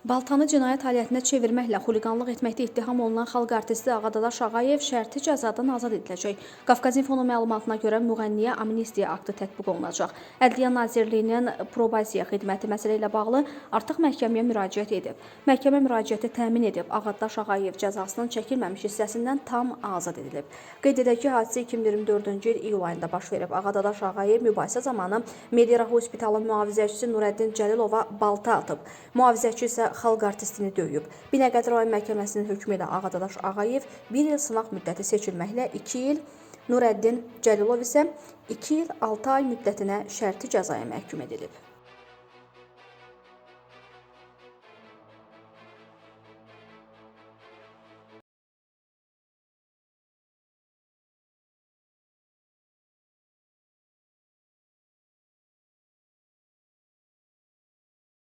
Baltanı cinayət alətinə çevirməklə xuliqanlıq etməkdə ittiham olunan xalq artisti Ağadadaş Ağayev şərti cəzadan azad ediləcək. Qafqazinfonun məlumatına görə müğənniyə amnistiya aktı tətbiq olunacaq. Ədliyyə Nazirliyinin probasiya xidməti məsələ ilə bağlı artıq məhkəməyə müraciət edib. Məhkəmə müraciəti təmin edib. Ağadadaş Ağayev cəzasının çəkilməmiş hissəsindən tam azad edilib. Qeyd edək ki, hadisə 2024-cü il iyul ayında baş verib. Ağadadaş Ağayev mübahisə zamanı Medira Hospitalın mühafizəçisi Nurəddin Cəlilova balta atıb. Mühafizəçi isə xalq artistini döyüb. Binəqədi rayon məhkəməsinin hökmü ilə Ağadadaş Ağayev 1 il sınaq müddəti seçilməklə 2 il, Nurəddin Cəlilov isə 2 il 6 ay müddətinə şərti cəzaya məhkum edilib.